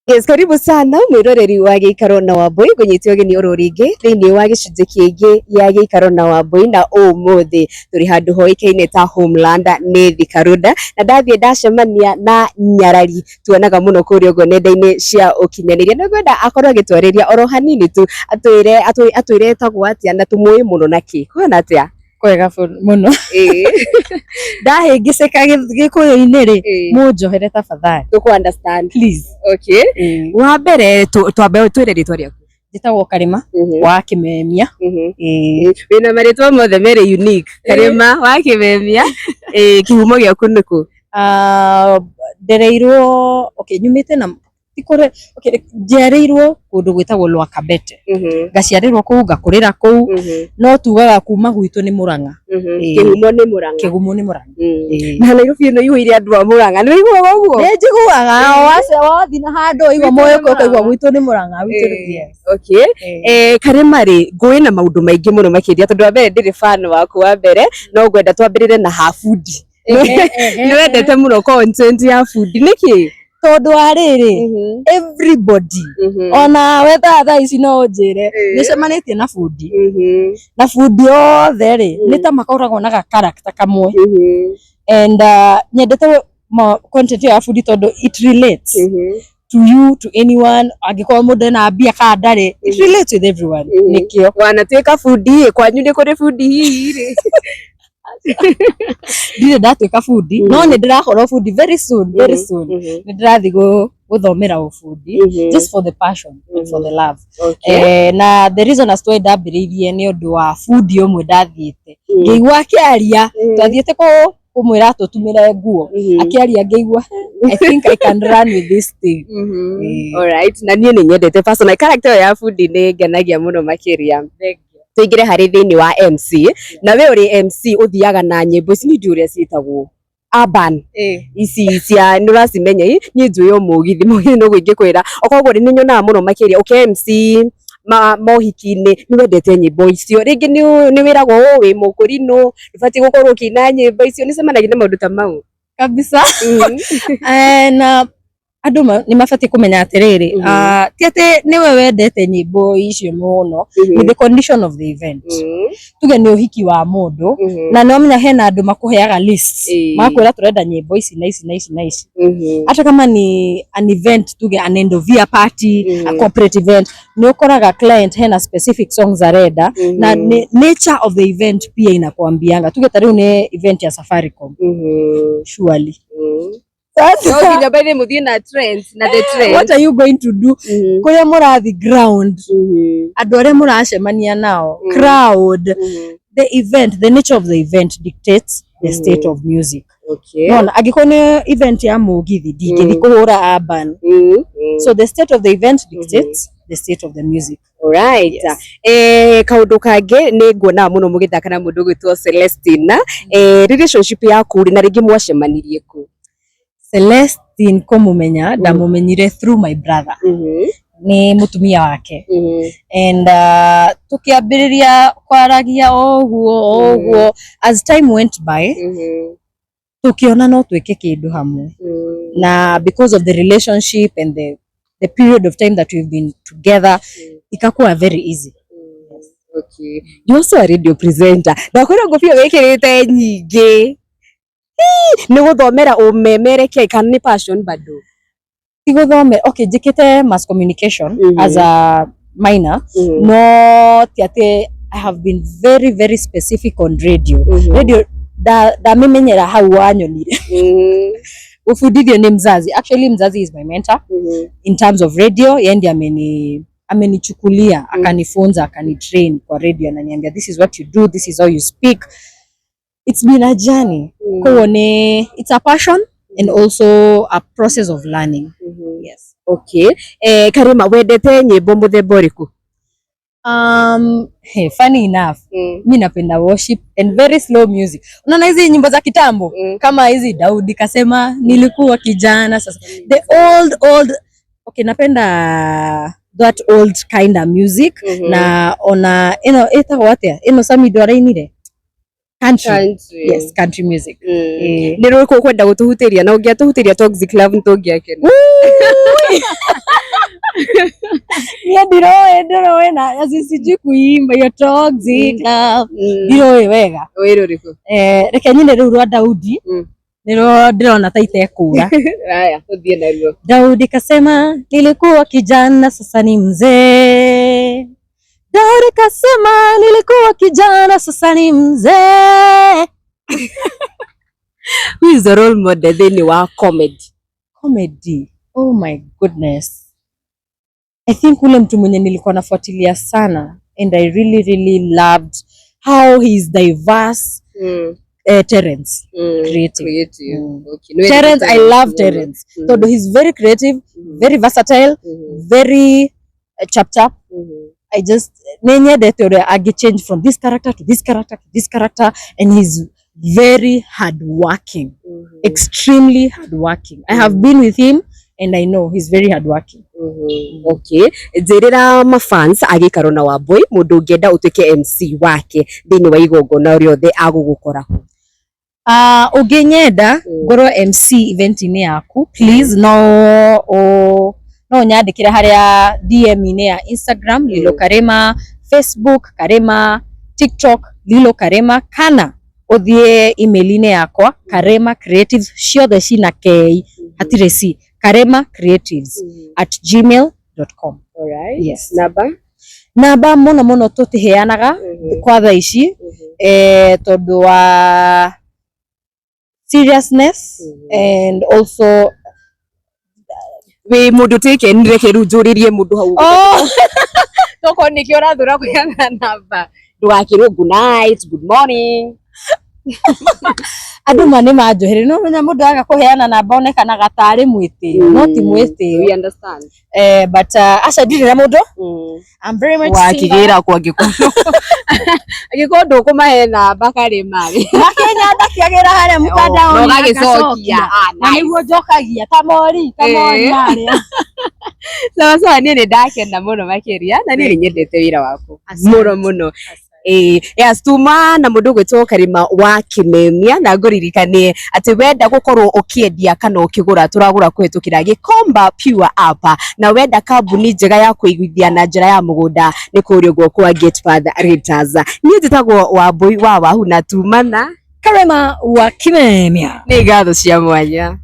Yes, karibu sana mwiroreri wa Gĩikaro na Wambui. Ngũnyite ũgeni oro rĩngĩ thĩinĩ wa gĩcunjĩ kĩngĩ gĩa Gĩikaro na Wambui, na ũmũthĩ tũrĩ handũ hoĩkaine ta Homeland nĩ Thika Road, na ndathiĩ ndacemania na nyarari tuonaga mũno kũrĩa ũguo nenda-inĩ cia ũkinyanĩria, na ngwenda akorwo agĩtwarĩria oro hanini tu, atwĩre atwĩre etagwo atĩa na tũmũĩ mũno nakĩ. Kũhana atĩa? Kwega mũno. Ndahĩngĩcĩka gĩkũyũ-inĩ rĩ, mũnjohere tafadhali. Tũkũ understand. Please. Okay, wa mbere twambe twĩre rĩtwa rĩaku. Njĩtagwo Karĩma wa Kĩmemia. Ĩĩ. Wĩna marĩtwa mothe merĩ unique. Karĩma wa Kĩmemia. Ĩĩ, kĩhumo gĩaku nĩkũ? Ah, ndereirwo, okay, nyumĩte na ti kũre, okay, njiarĩirwo kũndũ gwĩtagwo Lwakabete, ngaciarĩrwo kũu, ngakũrĩra kũu, no tugaga kuma gwitũ nĩ Mũrang'a. Ĩĩ. Kĩhumo nĩ Mũrang'a. Kĩhumo nĩ Mũrang'a. Ĩĩ. Na Nairobi ĩno ĩihũire andũ a Mũrang'a, nĩ ũiguaga ũguo? Nĩ njiguaga wathiĩ na handũ waigua Gwitũ nĩ moyo ũkaigua Mũrang'a. gwitũ nĩ Mũrang'a, gwitũ nĩ yes. Okay. Ĩĩ. Karĩma rĩ, ngũĩ na maũndũ maingĩ mũno makĩria, tondũ wa mbere ndĩrĩ fan waku wa mbere, no ngwenda twambĩrĩre na ha bundi. Nĩ wendete mũno content ya bundi, nĩkĩ? Tondũ wa rĩrĩ, everybody, ona we thaa ici no ũnjĩre, nĩ ũcemanĩtie na bundi, na bundi othe rĩ, nĩ ta makoragwo na ga character kamwe, and nyendete content ĩyo ya bundi tondũ it relates to you, to anyone, angĩkorwo mũndũ ena mbia kana ndarĩ, it relates with everyone, nĩkĩo. Wanatuĩka bundi ĩ, kwanyu nĩ kũrĩ bundi hihi rĩ? Ndirĩ ndatuĩka bundi, no nĩ ndĩrakorwo bundi very soon, very soon. Nĩ ndĩrathiĩ gũthomera ũbundi just for the passion and for the love. Na the reason as to why ndambĩrĩirie nĩ ũndũ wa bundi ũmwe ndathiĩte ngĩigua akĩaria. Twathiĩte kũmwĩra tũtumĩre nguo, akĩaria ngĩigua, "I think I can run with this thing." Alright, na niĩ nĩ nyendete personal character ĩyo ya bundi, nĩ ngenagia mũno makĩria. Tũingĩre harĩ thĩinĩ wa MC, na we ũrĩ MC ũthiaga na nyĩmbo ici, niĩ ndiũĩ ũrĩa ciĩtagwo, urban ici cia, nĩ ũracimenya ĩ? Niĩ njũĩ o mũgithi, mũgithi noguo ingĩkwĩra. Koguo nĩ nyonaga mũno makĩria ũkĩ MC ma mohiki-inĩ, nĩ wendete nyĩmbo icio. Rĩngĩ nĩ wĩragwo ũũ wĩ mũkũrinũ, ndũbatiĩ gũkorwo ũkĩina nyĩmbo icio. Nĩ ũcemanagia na maũndũ ta mau? Kabisa. Na andũ nĩ mabatiĩ kũmenya atĩrĩrĩ, ti atĩ nĩwe wendete nyĩmbo icio mũno, with the condition of the event. Tuge nĩ ũhiki wa mũndũ, na nĩ wamenya hena andũ makũheaga list, magakwĩra tũrenda nyĩmbo ici na ici na ici na ici. Hata kama ni an event, tuge an end of year party, a corporate event, nĩ ũkoraga client hena specific songs arenda, na nature of the event pia inakuambianga. Tuge ta rĩu nĩ event ya Safaricom, surely. No nginya by the mũthiĩ na trends na the trend. What are you going to do? Kũrĩa mũrathi ground, andũ arĩa mũracemania nao, crowd, the event, the nature of the event dictates the state of music. Nona angĩkorwo nĩ event ya mũgithi, ndingĩthi kũhũra urban. So the state of the event dictates the state of the music. Alright. Yes. Kaũndũ kangĩ nĩ nguonaga mũno mũgĩthaka na mũndũ ũgwĩtwo Celestina. Relationship yaku rĩ, na rĩngĩ mwacemanirie kũ? Celestine kũmũmenya ndamũmenyire through my brother, nĩ mũtumia wake, and tukiambĩrĩria kwaragia o ũguo o ũguo. As time went by, tukiona no twĩke kĩndũ hamwe, na because of the relationship and the period of time that we've been together, ikakuwa very easy. Okay. You also a radio presenter. Ndakwĩra ngũbia wĩkĩrĩte nyingĩ. Hii, nĩ gũthomera ũmemerekia kana nĩ passion bado? Ti gũthome, okay, njĩkĩte mass communication as a minor, no ti atĩ I have been very very specific on radio. Radio ndamĩmenyera hau wanyonire. Gũbundithio nĩ mzazi. Actually, mzazi is my mentor in terms of radio. Yeye ndiye amenichukulia, akanifunza, akanitrain kwa radio, ananiambia, "This is what you do, this is how you speak." It's been a journey. Koguo nĩ it's a passion and also a process of learning. Yes. Okay. Karima, wendete nyĩmbo mũthemba ũrĩkũ? Hey, funny enough, mi napenda worship and very slow music. Unaona hizi nyimbo za kitambo, kama hizi Daudi kasema nilikuwa kijana, sasa the old old, okay, napenda that old kind of music. Na ona ĩno ĩtagwo atĩa, ĩno Samido arainire, country. Country. Yes, country music. Nĩ rũrĩkũ ũkwenda gũtũhutĩria? Na ũngĩatũhutĩria Toxic Love nĩ tũngĩakena. Ndiroĩ, ndiroĩ na as in sijui kuimba hiyo toxic love. Ndiroĩ wega. Wĩ rũrĩkũ? Eh, reke nyine rĩu rwa Daudi. Nĩrwo ndĩrona ta itekũra. Haya, tũthiĩ naruo. Daudi kasema nilikuwa kijana sasa ni mzee. Daudi kasema nilikuwa kijana sasa ni mzee. Who is the role model thĩinĩ wa comedy? Comedy. Oh my goodness. I think ule mtu mwenye nilikuwa nafuatilia sana and I really really loved how he is diverse, Terence. Creative. Creative. Okay. Nĩ Terence, I love Terence. Tondu he's very creative, very versatile, very chap chap. I just nĩ nyendete ũrĩa angĩ change from this character to this character to this character, and he's very hardworking, extremely hardworking. I have been with him and I know he's very hardworking. Okay, njĩrĩra mafans agĩikaro na Wambui mũndũ ũngĩenda ũtuĩke MC wake thĩinĩ wa igongona rĩothe agũgũkora. Ũngĩnyenda ngorwo MC event-inĩ yaku, please no ũnyandĩkĩre harĩa DM-inĩ ya Instagram Lilo Karema, Facebook Karema, TikTok Lilo Karema, kana ũthiĩ email-inĩ yakwa Karema Creatives, ciothe cina K hatirĩ C, Karema Creatives @gmail.com. Alright. Yes. Namba? Namba mũno mũno tũtiheanaga kwa thaa ici, tondũ wa seriousness and also Wĩ mũndũ taken, reke rĩu njũrĩrie mũndũ hau. Tokorwo nĩkĩo ũrathũra kũheana namba, ndũgakĩrwo good night, good morning. Andũ ma nĩ manjohere, no menya mũndũ aga kũheana namba onekanaga tarĩ mwĩtĩo, no ti mwĩtĩo. We understand. But aca, ndirĩ na mũndũ. I'm very much single. Wakĩgĩra kwa angĩkorwo angĩkorwo ndũkũmahe namba Karĩma rĩ. Makĩnya ndakiagĩra harĩa mtandaoni. Na ũgagĩcokia. Ah, na nice. Nĩguo njokagia kamori kamori harĩa. Sawa sawa, niĩ nĩ ndakena mũno makĩria na niĩ nĩ nyendete wĩra waku mũno mũno. Ĩĩ, yes, tuma na mũndũ ũgwĩtwo Karima wa Kimemia, na ngũririkanie atĩ wenda gũkorwo ũkĩendia kana ũkĩgũra, tũragũra kũhĩtũkĩra Gĩkomba Pure App, na wenda kambuni njega ya kũigithia na njĩra ya mũgũnda nĩ kũrĩa ũguo kwa Gatepath Realtors. Niĩ njĩtagwo Wambui wa Wahu na tuma na Karema wa Kimemia. Nĩ ngatho cia mwanya.